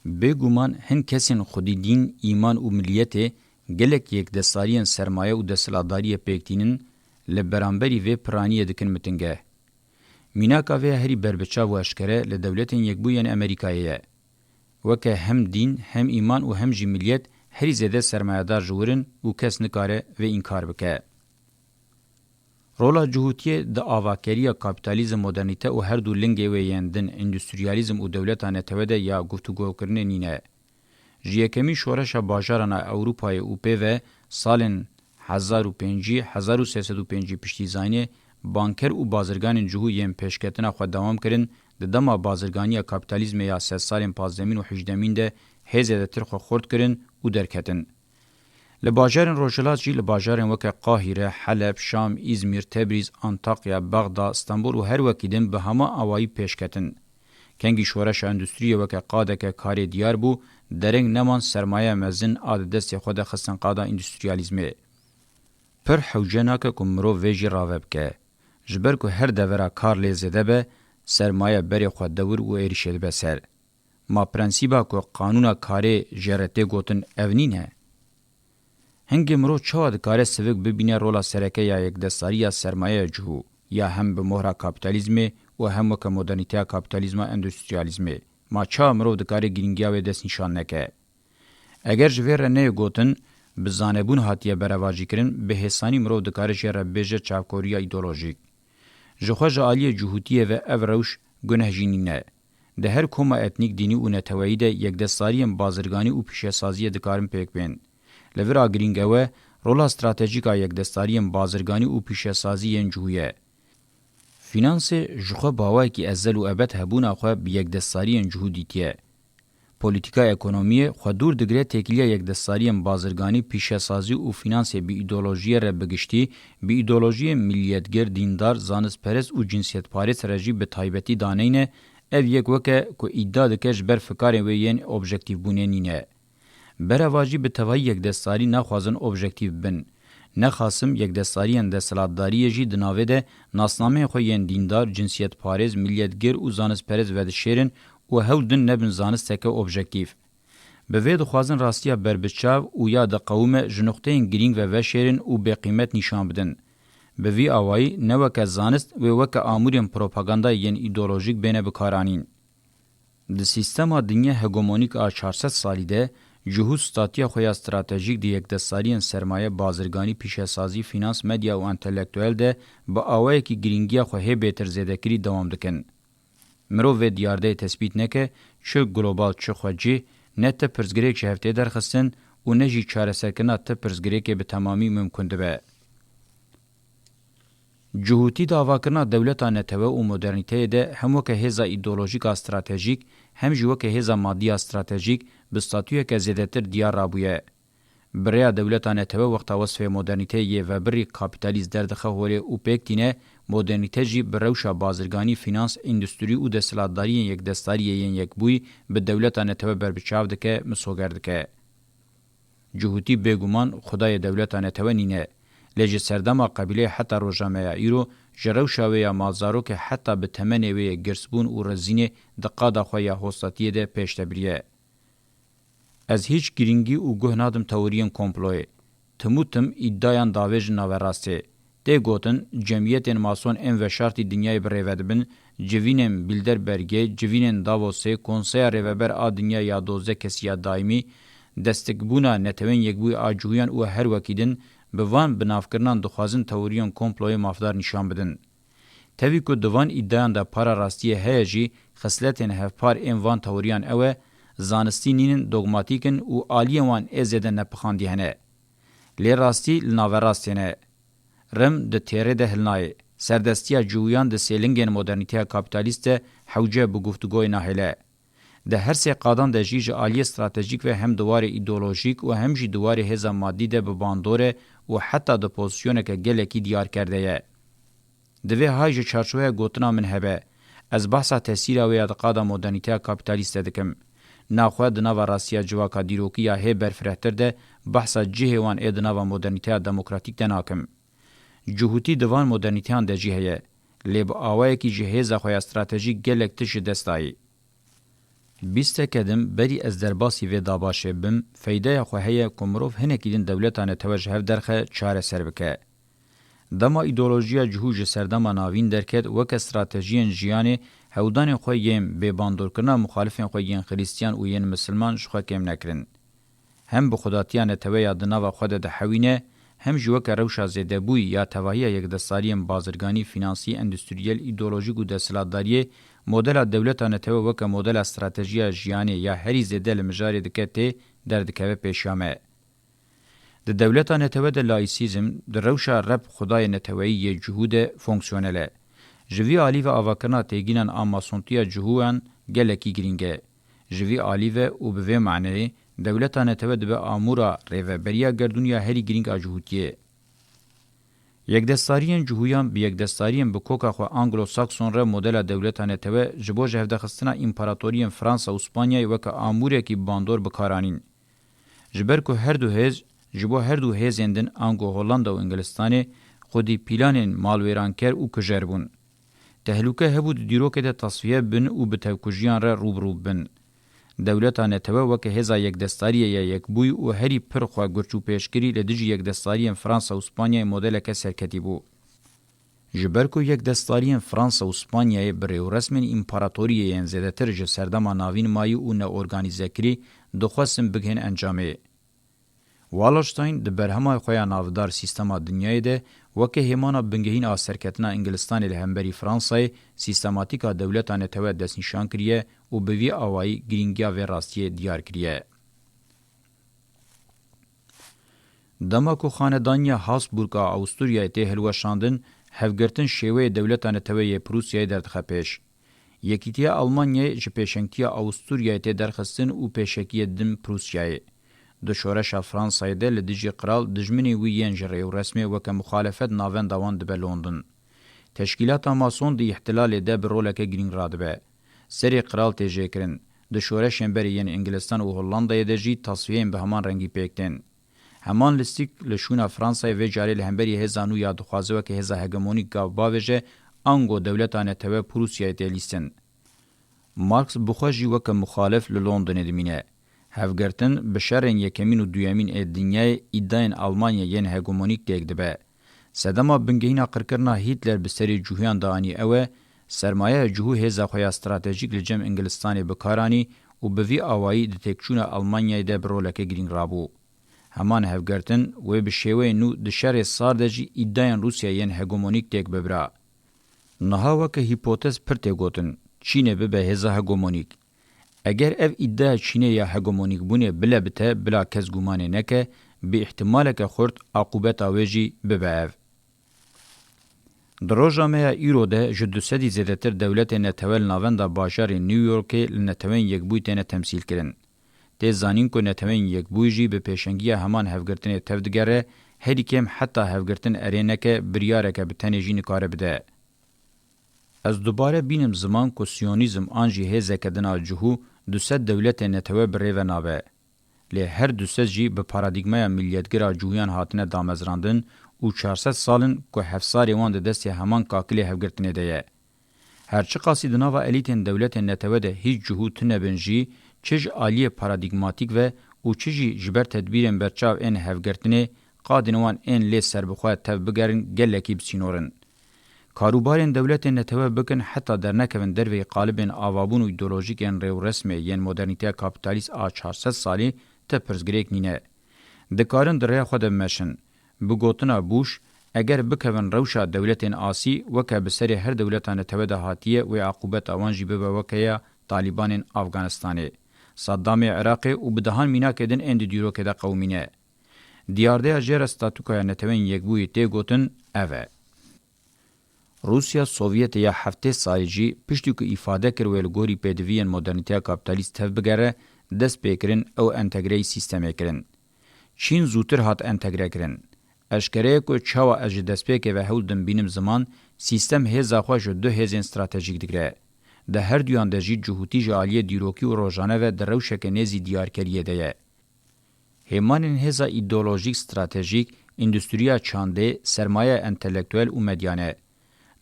Bêguman hin kesên xwedî dîn, îman û miliyetê gelek yekdestariyên sermaye û desthilatdariyê pêk tînin, li beramberî vê piraniyê dikin mitingeh. Mînaka vê ya herî berbiçav û eşkere li Dewletên Yekbûyî yên Amerîkayê ye. Weke hem dîn, hem îman û hem jî miliyet herî zêde sermayedar ji wir in û kes nikare vê înkar bike. Rola cihûtiyê di avakeriya kapîtalîzm, modernîte û her du lingê wê yên din, endustriyalîzm û dewleta netewe de ya guftûgokirinê nîne. Ji yekemîn şoreşa bajaran a Ewropayê û pê ve salên hezar û pêncî, hezar û sê sed û pêncî piştî zayînê, banker û bazirganên cihû yên pêşketina xwe dewam kirin, di dema bazirganiya kapîtalîzmê ya sedsalên pazdemîn û hejdemîn de hê zêdetir xwe xurt kirin û derketin. Li bajarên Rojhilat jî, li bajarên weke Qahîre, Heleb, Şam, Îzmîr, Tebrîz, Antakya, Bexda, Stenbol û her wekî din bi hema awayî pêş ketin. Kengî şoreşa endustriyê weke qadeke karê diyar bû, dereng neman sermayeya mezin a di destê xwe de xistin qada endustriyalîzmê. Pir hewce nake ku mirov vê jî rave bike. Ji ber ku her devera kar lê zêde be, sermaye berê xwe dewir û êrişê dibe ser. Ma prensîba ku qanûna karê jê re tê gotin ev nîne? Hingê mirov çawa dikare sivik bibîne rola sereke ya yekdestariya sermayeya cihû, ya hem bi mohra kapîtalîzmê û hem weke modernîteya kapîtalîzma endustriyalîzmê? Ma çawa mirov dikare girîngiya wê destnîşan neke? Eger ji vê re neyê gotin, bi zanebûn hatiye berevajîkirin, bi hêsanî mirov dikare jê re bêje çavkoriya îdeolojîk. Jixwe ji aliyê cihûtiyê ve ev rewş guneh jî nîne. Di her koma etnîk, dînî û neteweyî de yekdestariyên bazirganî û pîşesaziyê dikarin pêk bên. Li vir a girîng ew e, rola stratejîk a yekdestariyên bazirganî û pîşesazî yên cihû ye. Fînansê jixwe bi awayekî ezel û ebed hebûna xwe bi yekdestariyên cihû dîtiye. Polîtîka ekonomiyê xwe dûr digire têkiliya yekdestariyên bazirganî, pîşesazî û fînansê bi îdeolojiyê re bi giştî, bi îdeolojiyên miliyetgir, dîndar, zanistperest û cinsiyetparêz re jî bi taybetî daneyne, ev yek weke ku îdia dike ji ber fikarên wê yên objektîfbûnê nîne. Berevajî bi tevayî yekdestarî naxwazin objektîf bin. Nexasim yekdestariyên desthilatdariyê jî di navê de nasnameyên xwe yên dîndar, cinsiyetparêz, miliyetgir û zanistperest vedişêrin û hewl din nebin zanisteke objektîf. Bi vê dixwazin rastiya berbiçav û ya diqewime ji nuqteyên girîng ve veşêrin û bêqîmet nîşan bidin. Bi vî awayî ne weke zanist, wê weke amûrên propagandayê yên îdeolojîk bêne bikaranîn. Di sîstema dinya hegemonîk a çar sed salî de, cihûd statiya xwe ya stratejîk di yekdestariyên sermaye, bazirganî, pîşesazî, fînans, medya û entelektuel de bi awayekî girîngiya xwe hê bêtir zêdekirî dewam dikin. Mirov vê diyardeyê tespît neke, çi global çi xwecî, ne ti pirsgirêk ji hev tê derxistin û ne jî çareserkirina ti pirsgirêkê bi temamî mimkun dibe. Cihûtî di avakirina dewleta netewe û modernîteyê de hem weke hêza îdeolojîk a stratejîk, hem jî weke hêza madî ya stratejîk bi statûyeke zêdetir diyar rabûye. Bi rêya dewleta netewe wexta wesfê modernîteyê yê vebirî kapîtalîst derdixe holê û pêk tîne, modernîte jî bi rewşa bazirganî, fînans, îndusturî û desthilatdariyên yekdestariyê yên yekbûyî bi dewleta netewe berbiçav dike, misoger dike. Cihûtî bêguman xwedayê dewleta netewe nîne. Lê ji serdema qebîleyê heta roja me ya îro, ji rewşa wê ya malzarokê heta bi temenê wê yê girsbûn û rezînê di qada xwe ya hostatiyê de pêş de biriye. Ez hîç girîngî û guh nadim teoriyên komployê. Tim û tim îdiayan davêjin naverastê. Tê gotin, cemiyetên mason ên veşartî dinyayê bi rê ve dibin, civînên Bilderbergê, civînên Davosê, Konseya Rêveber a Dinya ya dozdeh kesî ya daîmî, Destekbûna Netewên Yekbûyî a Cihûyan û her wekî din bi van binavkirinan dixwazin teoriyên komployê mafdar nîşan bidin. Tevî ku di van îdiayan de para rastiyê heye jî, xisletên hevpar ên van teoriyan ew e, zanistî nînin, dogmatîk in û aliyên wan ê zêde nepixandî hene. Lê rastî li naverastê ne. Rim di têrê de hilnayê. Serdestiya Cihûyan di sêlingên modernîteya kapîtalîst de hewce bi guftûgoyê nahêle. Di her sê qadan de jî ji aliyê stratejîk ve hem di warê îdeolojîk û hem jî di warê hêza madî de bi bandor e û heta di pozîsyoneke gelekî diyarkerde ye. Divê hay ji çarçoveya gotina min hebe. Ez behsa tesîra wê ya di qada modernîteya kapîtalîst de dikim. Naxwe di nava rastiya civaka dîrokî ya hê berfirehtir de behsa cihê wan ê di nava modernîteya demokratîk de nakim. Cihûtî di van modernîteyan de jî heye, lê bi awayekî ji hêza xwe ya stratejîk gelek tişt ji dest dayî. Bîsteke din berî ez derbasî vê dabaşê bim, feydeya xwe heye ku mirov hinekî din dewleta netewe ji hev derxe, çareser bike. Dema îdeolojiya cihû ji serdema navîn derket, weke stratejiyên jiyanê, hewdanên xwe yên bêbandorkirina muxalifên xwe yên xirîstiyan û yên misilman ji xwe kêm nekirin. Hem bi xwedatiya netewe ya di nava xwe de dihewîne, hem jî weke rewşa zêdebûyî ya tevahiya yekdestariyên bazirganî, fînansî, endustriyel, îdeolojîk û desthilatdariyê, modela dewleta netewe weke modela stratejiya jiyanê ya herî zêde li mijarê dike tê derdikeve pêşiya me. Di dewleta netewe de laîsîzm di rewşa Reb xwedayê neteweyî yê cihû de fonksiyonel e. Ji vî alî ve avakirina têgînan a masontiya cihûyan gelekî girîng e. Ji vî alî ve û bi vê maneyê dewleta netewe dibe amûra rêveberiya gerdûn ya herî girîng a cihûtiyê. Yekdestariyên cihûyan bi yekdestariyên bi koka xwe anglo-sakson re modela dewleta netewe ji bo ji hevdexistina împaratoriyên Fransa û Spanyayê weke amûrekî bi bandor bi kar anîn. Ji ber ku her du hêz ji bo her du hêzên din ango Hollanda û Ingilistanê xwedî pîlanên malwêranker û kujer bûn. Tehlûke hebû di dîrokê de tasfiye bin û bi tevkujiyan re rû bi rû bin. Dewleta netewe weke hêza yekdestariyê ya yekbûyî û herî pir xwe gurçûpêşkirî li dijî yekdestariyên Fransa û Spanyayê modeleke serketî bû. Ji ber ku yekdestariyên Fransa û Spanyayê bi rêwresmên împaratoriyê yên zêdetir ji serdema navîn mayî û neorganîzekirî dixwestin bigihên encamê. Wallerstein di berhema xwe ya navdar Sîstema Dinyayê de weke hêmana bingehîn a serketina Îngilistanê li hemberî Fransayê sîstematîka dewleta netewe destnîşan kiriye û bi vî awayî girîngiya vê rastiyê diyar kiriye. Dema ku xanedaniya Habsburg a Awisturyayê tê hilweşandin, hevgirtin şêweyê dewleta netewe yê Prûsyayê derdixe pêş. Yekîtiya Almanyayê ji pêşengtiya Awisturyayê tê derxistin û pêşekiyê din Prûsyayê. Di şoreşa Fransayê de li dijî qral dijminê wî yên ji rêwresmê weke muxalefet navenda wan dibe London. Teşkîlata Mason di îhtilalê de bi roleke girîng radibe. Serê qral tê jêkirin. Di şoreşên berê yên Îngilistan û Hollandayê de jî tasfiyeyên bi heman rengî pêk tên. Heman lîstik li şûna Fransayê vê carê li hemberî hêza nû ya dixwaze weke hêza hegemonîk gav bavêje, ango dewleta netewe Prûsyayê tê lîstin. Marx bi xwe jî weke muxalif li Londonê dimîne. Hevgirtin bi şerên yekemîn û duyemîn ê dinyayê îdayên Almanya yên hegemonîk têk dibe. Sedema bingehîna qirkirina Hitler bi serê cihûyan de anî ew e, sermayeya cihû hêza xwe ya stratejîk li cem Îngilistanê bi kar anî û bi vî awayî di têkçûna Almanyayê de bi roleke girîng rabû. Heman hevgirtin wê bi şêweyên nû di şerê sar de jî îdayên Rûsyayê yên hegemonîk têk bibira. Niha weke hîpotez pir tê gotin, Çînê bibe hêza hegemonîk. Eger ev îdeya Çînê ya hegemonîkbûnê bile bite, bila kes gumanê neke, bi îhtimaleke xurt aqûbeta wê jî bibe ev. Di roja me ya îro de ji du sedî zêdetir dewletên netewe li navenda bajarê New Yorkê li Neteweyên Yekbûyî têne temsîlkirin. Tê zanîn ku Neteweyên Yekbûyî jî bi pêşengiya heman hevgirtinê tev digere, herî kêm heta hevgirtin erê neke, biryareke bi tenê jî nikare bide. Ez dubare bînim ziman ku siyonîzm an jî hêzeke din a cihû du sed dewletên netewe bi rê ve nabe. Lê her du sed jî bi paradîgmaya miliyetgir a cihûyan hatine damezrandin û çar sed sal in ku hevsarê wan di destê heman kakilê hevgirtinê de ye. Her çiqasî di nava elîtên dewletên netewe de hîç cihû tune bin jî, çi ji aliyê paradîgmatîk ve û çi jî ji ber tedbîrên berçav ên hevgirtinê, qadên wan ên lê serbixwe tev bigerin gelekî bi sînor in. Karûbarên dewletên netewe bikin heta dernekevin derveyî qalibên avabûn û îdeolojîk ên rêwresmê yên modernîteya kapîtalîst a çar sed salî, te pirsgirêk nîne. Dikarin di rêya xwe de bimeşin. Bi gotina Bush, eger bikevin rewşa dewletên asî, weke bi serê her dewleta netewe de hatiye, wê aqûbeta wan jî bibe weke ya Talîbanên Afganistanê, Saddamê Iraqê û bi dehan mînakê din ên di dîrokê de qewimîne. Diyardeya jê re statûkaya Neteweyên Yekbûyî tê gotin ev e. Rûsya Sovyetê ya heftê salî jî piştî ku îfade kir wê li gorî pêdiviyên modernîteya kapîtalîst tev bigere, dest pê kirin ew entegreyî sîstemê kirin. Çîn zûtir hat entegre kirin. Eşkere ye ku çawa ez ji destpêkê ve hewl dim bînim ziman, sîstem hêza xwe ji du hêzên stratejîk digire. Di her duyan de jî cihûtî ji aliyê dîrokî û rojane ve di rewşeke nêzî diyarkeriyê de ye. Hêmanên hêza îdeolojîk stratejîk, îndûstriya çandê, sermayeya entelektuel û medya ne.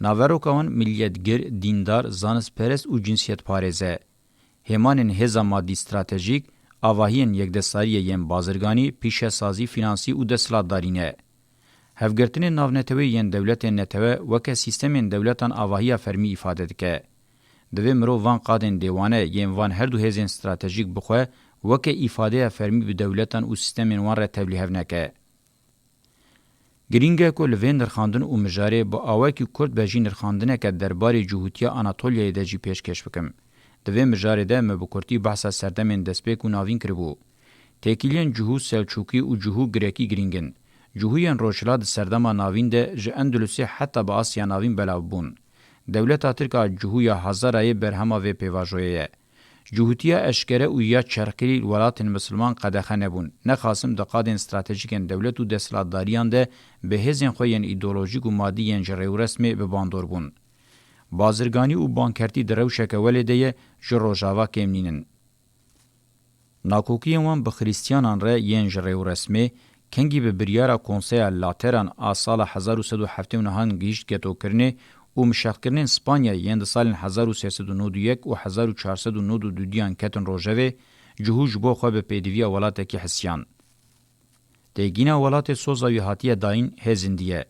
Naveroka wan miliyetgir, dîndar, zanistperest û cinsiyetparêz e. Hêmanên hêza madî stratejîk, avahiyên yekdestariyê yên bazirganî, pîşesazî, fînansî û desthilatdarî ne. Hevgirtinên navneteweyî yên dewletên netewe weke sîstemên dewletan avahiya fermî îfade dike. Divê mirov van qadên dêwane yên van her du hêzên stratejîk bi xwe weke îfadeya fermî bi dewletan û sîstemên wan re tevlîhev neke. Girîng e ku li vê nirxandin û mijarê bi awekî kurt be jî nirxandineke derbarê cihûtiya Anatolyayê de jî pêşkêş bikim. Di vê mijarê de me bi kurtî behsa serdemên destpêk û navîn kiribû. Têkiliyên cihû Selçûkî û cihû Girekî girîng in. Cihûyên Rojhilat di Serdema Navîn de ji Endulusê heta bi Asya Navîn belav bûn. Dewleta Tirk a cihûya Hazarayê berhema vê pêvajoyê ye. Cihûtiya eşkere û ya çerxkirî li welatên misilman qedexe nebûn, nexasim di qadên stratejîkên dewlet û desthilatdariyan de bi hêzên xwe yên îdeolojîk û madî yên ji rêwresmê bi bandor bûn. Bazirganî û bankertî di rewşeke welê de ye, ji Rojava kêm nînin. Nakokiyên wan bi Xrîstiyanan re yên ji rêwresmê, kengî bi biryara Konseya Lateran a sala hezar û sed û heftê û nehan gihîşt getokirinê û mişexkirinên Spanyayê yên di salên hezar û sê sed û nod û yek û hezar û çar sed û nod û du diyan ketin rojevê, cihû ji bo xwe bi pêdiviya welatekî hisiyan. Têgîna welatê soza wî hatiye dayîn hê zindî ye.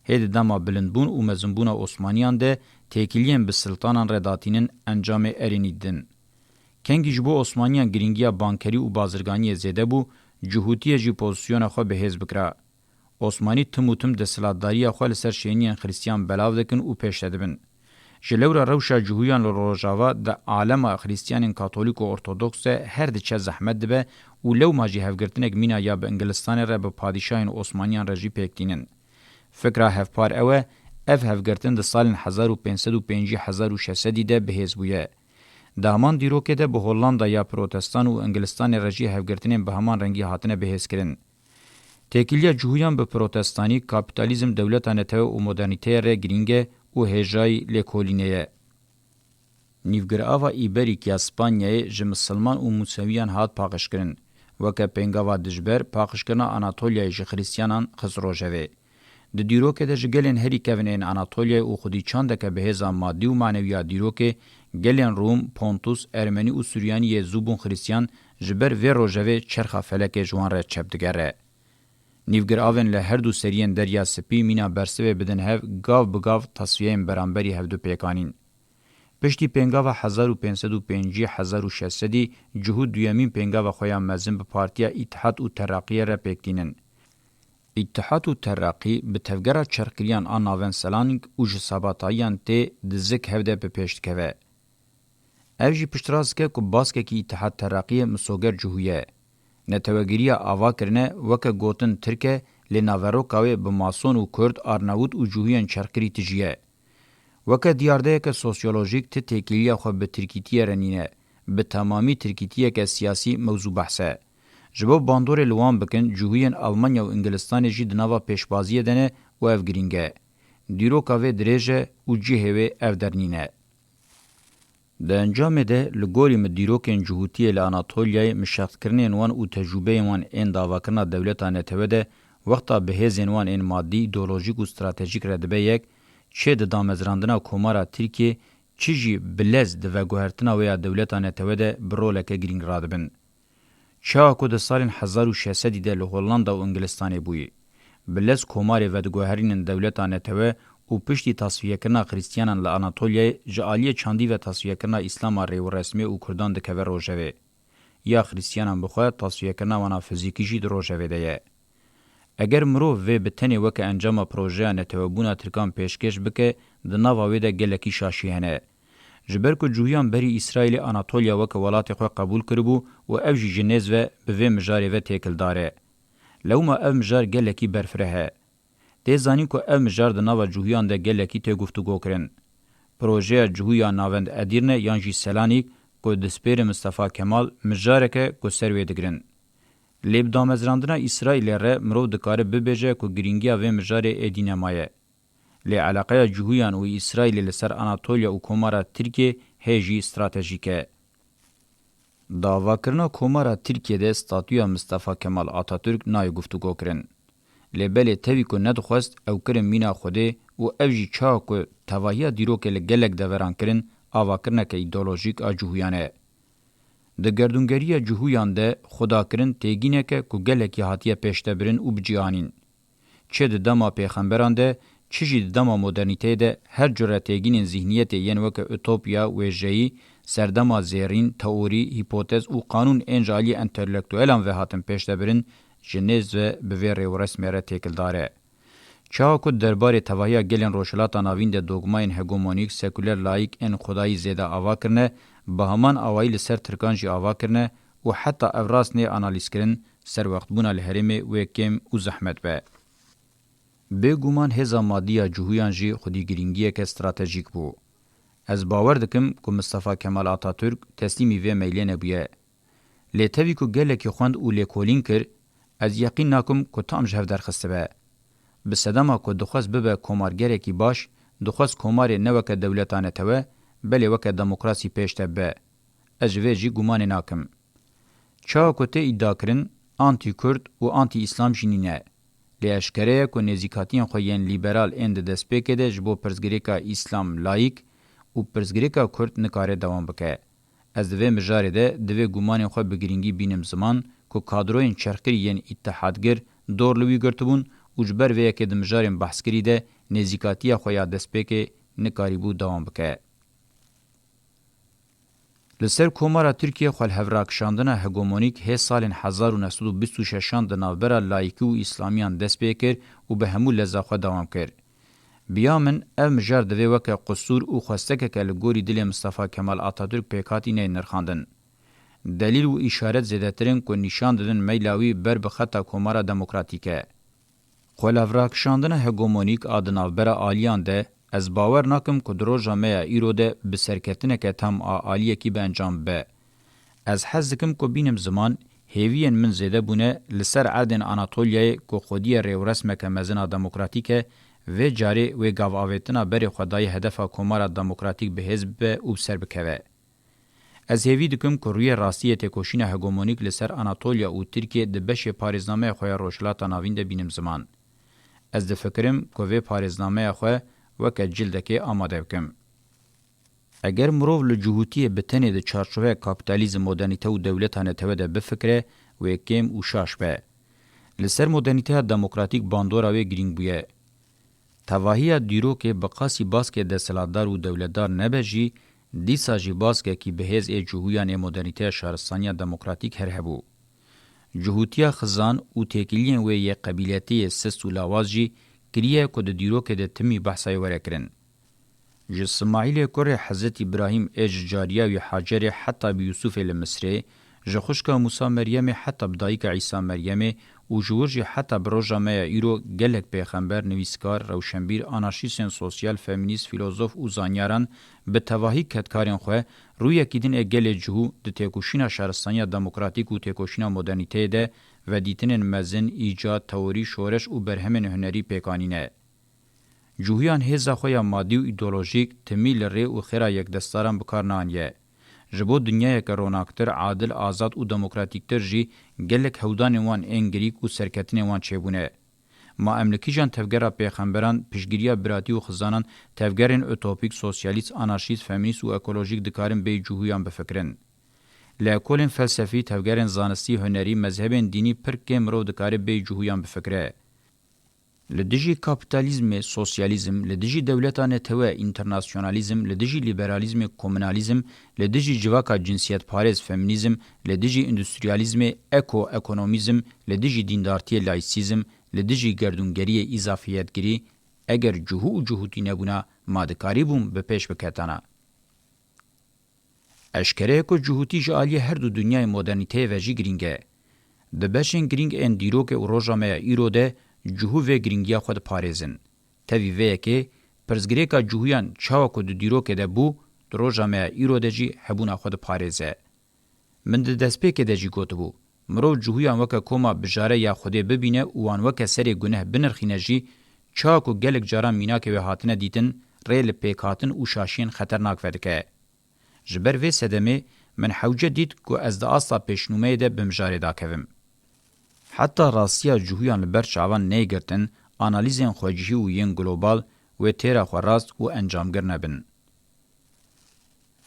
Hê di dema bilindbûn û mezinbûna Osmaniyan de têkiliyên bi siltanan re datînin encamê erênî didin. Kengî ji bo Osmaniyan girîngiya bankerî û bazirganiyê zêde bû, cihûtiyê jî pozîsyona xwe bi hêz bikira. Osmanî tim û tim desthilatdariya xwe li ser şêniyên Xristiyan belav dikin û pêş de dibin. Ji lewra rewşa cihûyan li Rojava di alema Xristiyanên Katolîk û Ortodoks de her diçe zehmet dibe û lewma jî hevgirtinek mîna ya bi Ingilistanê re bi padîşahên Osmaniyan re jî pêk tînin. Fikra hevpar ew e, ev hevgirtin di salên hezar û pênc sed û pêncî hezar û şeş sedî de bi hêz bûye. Di heman dîrokê de bi Hollanda ya Protestan û Ingilistanê re jî hevgirtinên bi heman rengî hatine bihêzkirin. Têkiliya cihûyan bi protestanî, kapîtalîzm, dewleta netewe û modernîteyê re girîng e û hêjayî lêkolînê ye. Nîvgirava Îberîk ya Spanyayê ji misilman û Musewiyan hat paqijkirin. Weke pêngava dijber, paqijkirina Anatolyayê ji Xristiyanan xist rojevê. Di dîrokê de ji gelên herî kevin ên Anatolyayê û xwedî çandeke bi hêza madî û manewî ya dîrokê, gelên Rûm, Pontus, Ermenî û Suryanî yê zû bûn Xristiyan, ji ber vê rojevê çerxa felekê ji wan re çep digere. Nîvgiravên li her du seriyên Derya Spî mîna bersivê bidin hev, gav bi gav tasfiyeyên beramberî hevdu pêk anîn. Piştî pêngava hezar û pênc sed û pêncî hezar û şeş sedî, cihû duyemîn pêngava xwe ya mezin bi Partiya Îtihad û Teraqiyê re pêk tînin. Îtihad û Teraqî bi tevgera çerxkiriyan a navend Selanik û ji Sabatayiyan tê di zik hev de bi pêş dikeve. Ev jî piştrast dike ku baskekî Îtihad Teraqiyê misoger cihû ye. Netewegiriya ava kirine weke gotin Tirk e, lê naveroka wê bi Mason û Kurd, Arnawit û cihûyên çerxkirî tijî ye. Weke diyardeyeke sosyolojîk ti têkiliya xwe bi Tirkîtiyê re nîne, bi temamî Tirkîtiyeke siyasî mewzû behs e. Ji bo bandorê li wan bikin, cihûyên Almanya û Ingilistanê jî di nava pêşbaziyê de ne û ev girîng e. Dîroka vê dirêj e û cihê wê ev der nîne. Di encamê de, li gorî min dîrokên cihûtiyê li Anatolyayê, mişextkirinên wan û tecrûbeyên wan ên davakirina dewleta netewe de, wexta bi hêzên wan ên madî, îdeolojîk û stratejîk re dibe yek, çi di damezrandina Komara Tirkiyê, çi jî bi lez di veguhertina wê ya dewleta netewe de bi roleke girîng radibin. Çawa ku di salên hezar û şeş sedî de li Hollanda û Ingilistanê bûyî. Bi lez komarê vediguherînin dewleta netewe û piştî tasfiyekirina Xristiyanan li Anatolyayê ji aliyê çandî ve tasfiyekirina Îslama rêwresmê û Kurdan dikeve rojevê. ya Xrîstiyanan bi xwe, tasfiyekirina wana fizîkî jî di rojevê de ye. Eger mirov vê bi tenê weke encama projeya netewebûna Tirkan pêşkêş bike, di nava wê de gelekî şaşî hene. Ji ber ku Cihûyan berî Îsraîlê Anatolya weke welatê xwe qebûl kiribû û ev jî ji nêz ve bi vê mijarê ve têkildar e. Lewma ev mijar gelekî berfireh e. Tê zanîn ku ev mijar di nava Cihûyan de gelekî tê guftûgo kirin. Projeya Cihûya Navend Edîrne yan jî Selanîk ku dispêre Mistefa Kemal, mijarek e ku ser wê digirin. Lê bi damezrandina Îsraîlê re mirov dikare bibêje ku girîngiya vê mijarê êdî nemaye. Lê eleqeya Cihûyan û Îsraîlê li ser Anatolya û Komara Tirkiyê hê jî stratejîk e. Di avakirina Komara Tirkiyê de statûya Mistefa Kemal Atatürk nayê guftûgo kirin. Lê belê tevî ku nedixwest ew kirin mîna Xwedê û ev jî çawa ku tevahiya dîrokê li gelek deveran kirin, avakirineke îdeolojîk a Cihûyan e. Di gerdûngeriya Cihûyan de xudakirin têgînek e ku gelekî hatiye pêşdebirin û bi cî anîn. Çi di dema pêxemberan de, çi jî di dema modernîteyê de her cure têgînên zîhniyetê yên weke utopya, wêjeyî, serdema zêrîn, teorî, hîpotez û qanûn ên ji aliyê entelektuelan ve hatin pêşdebirin, ji nêz ve bi vê rêwresmê re têkildar e. Çawa ku di derbarê tevahiya gelên Rojhilata Navîn de dogmayên hegemonîk, sekuler, laîk ên xwedayî zêde ava kirine, bi heman awayî li ser Tirkan jî ava kirine û heta ev rast nê analîzkirin, serwextbûna li herêmê wê kêm û zehmet be. Bêguman hêza madî ya Cihûyan jî xwedî girîngiyeke stratejîk bû. Ez bawer dikim ku Mistefa Kemal Atatürk teslîmî vê meylê nebûye. Lê tevî ku gelekî xwend û lêkolîn kir, ez yeqîn nakim ku tam ji hev derxistibe. Bi sedema ku dixwest bibe komargerekî baş, dixwest komarê ne weke dewleta netewe, belê weke demokrasî pêş de bibe. Ez ji vê jî gumanê nakim. Çawa ku tê îdiakirin, antî-Kurd û antî-Îslam jî nîne. Lê eşkere ye ku nêzîkatiyên xwe yên lîberal ên di destpêkê de ji bo pirsgirêka Îslam layîk û pirsgirêka Kurd nikare dewam bike. Ez di vê mijarê de divê gumanên xwe bi girîngî bînim ziman ku kadroyên çerxkirî yên îtihadgir dor li wî girtibûn û ji ber vê yekê di mijarên behskirî de nêzîkatiya xwe ya destpêkê nikarîbû dewam bike. Li ser Komara Tirkiyê xwelhevrakişandina hegemonîk hê salên hezar û neh sed û bîst û şeşan di navbera layîkî û îslamiyan dest pê kir û bi hemû leza xwe dewam kir. Bi ya min, ev mijar divê weke qisûr û xwestekeke li gorî dilê Mistefa Kemal Atatürk pêkhatî neyê nirxandin. Delîl û îşaret zêdetir in ku nîşan didin meyla wî ber bi xeta Komara Demokratîk e. Xwelevrakişandina hegemonîk a di navbera aliyan de, ez bawer nakim ku di roja me ya îro de bi serketineke tam a aliyekî bi encam bibe. Ez hez dikim ku bînim ziman, hêviyên min zêde bûne li ser erdên Anatolyayê ku xwediyê rêwresmeke mezin a demokratîk e, vê carê wê gavavêtina berê xwe dayê hedefa Komara Demokratîk bi hêz bibe û bi ser bikeve. Ez hêvî dikim ku rûyê rastî yê têkoşîna hegemonîk li ser Anatolya û Tirkiyê di beşê parêznameya xwe ya Rojhilata Navîn de bînim ziman. Ez difikirim ku vê parêznameya xwe weke cildekê amade bikim. Eger mirov li cihûtiyê bi tenê di çarçoveya kapîtalîzm, modernîte û dewleta netewe de bifikire, wê kêm û şaş be. Li ser modernîteya demokratîk bandora wê girîng bûye. Tevahiya dîrokê bi qasî baskê desthilatdar û dewletdar nebe jî, dîsa jî baskekî bi hêz ê cihûyan ê modernîteya şaristaniya demokratîk her hebû. Cihûtiya xizan û têkiliyên wê yê qebîletiyê sist û lawaz jî kiriye ku di dîrokê de timî behsa wê were kirin. Ji Simaîlê kurê Hezretî Îbrahîm ê ji cariya wî Hacerê heta bi Yûsufê li Misrê, ji xwişka Mûsa Meryemê heta bi dayika Îsa Meryemê û ji wir jî heta bi roja me ya îro gelek pêxember, nivîskar, rewşenbîr, anarşîstên sosyal, femînîst, fîlozof û zanyaran bi tevahî kedkarên xwe rûyekî din ê gelê cihû di têkoşîna şaristaniya demokratîk û têkoşîna modernîteyê de vedîtinên mezin, îcat, teorî, şoreş û berhemên hunerî pêk anîne. Cihûyan hêza xwe ya madî û îdeolojîk timî li rê û xêra yekdestaran bi kar neaniye. Ji bo dinyayeke ronaktir, adil, azad û demokratîktir jî gelek hewdanên wan ên girîk û serketinên wan çêbûne. Ma em li kîjan tevgera pêxemberan, piştgiriya biratî û xizanan, tevgerên utopîk, sosyalîst, anarşîst, femînîst û ekolojîk dikarin bêyî cihûyan bifikirin? Li ekolên felsefî, tevgerên zanistî, hunerî, mezhebên dînî pir kêm mirov dikare bêyî cihûyan bifikire. Li dijî kapîtalîzmê sosyalîzm, li dijî dewleta netewe înternasyonalîzm, li dijî lîberalîzmê komunalîzm, li dijî civaka cinsiyetparêz femînîzm, li dijî îndustriyalîzmê ekoekonomîzm, li dijî dîndartiyê laîsîzm, li dijî gerdûngeriyê îzafiyetgirî, eger cihû û cihûtî nebûna, ma dikarîbûn bi pêş biketana. Eşkere ye ku cihûtî ji aliyê her du dinyayê modernîteyê ve jî girîng e. Di beşên girîng ên dîrokê û roja me ya îro de cihû vê girîngiya xwe diparêzin. Tevî vê yekê, pirsgirêka cihûyan çawa ku di dîrokê de bû, di roja me ya îro de jî hebûna xwe diparêze. Min di destpêkê de jî gotibû, mirov cihûyan weke koma bijare ya Xwedê bibîne û wan weke serê guneh binirxîne jî, çawa ku gelek caran mînakê wê hatine dîtin, rê li pêkhatin û şaşiyên xeternak vedike. Ji ber vê sedemê min hewce dît ku ez di asta pêşnûmeyê de bi mijarê dakevim. Heta rastiya cihûyan li ber çavan neyê girtin, analîzên xwecihî û yên global wê têra xwe rast û encamgir nebin.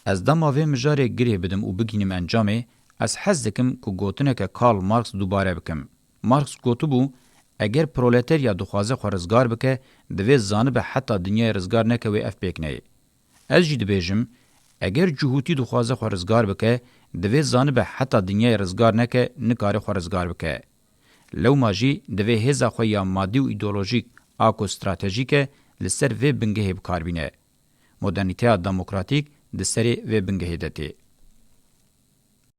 Ez dema vê mijarê girê bidim û bigihînim encamê, ez hez dikim ku gotineke Karl Marx dubare bikim. Marx gotibû, eger proleterya dixwaze xwe rizgar bike, divê zanibe heta dinyayê rizgar neke wê ev pêk neyê. Ez jî dibêjim, eger cihûtî dixwaze xwe rizgar bike, divê zanibe heta dinyayê rizgar neke, nikare xwe rizgar bike. Lewma jî divê hêza xwe ya madî û îdeolojîk a ku stratejîk e, li ser vê bingehê bi kar bîne. Modernîteya demokratîk di serê vê bingehê de tê.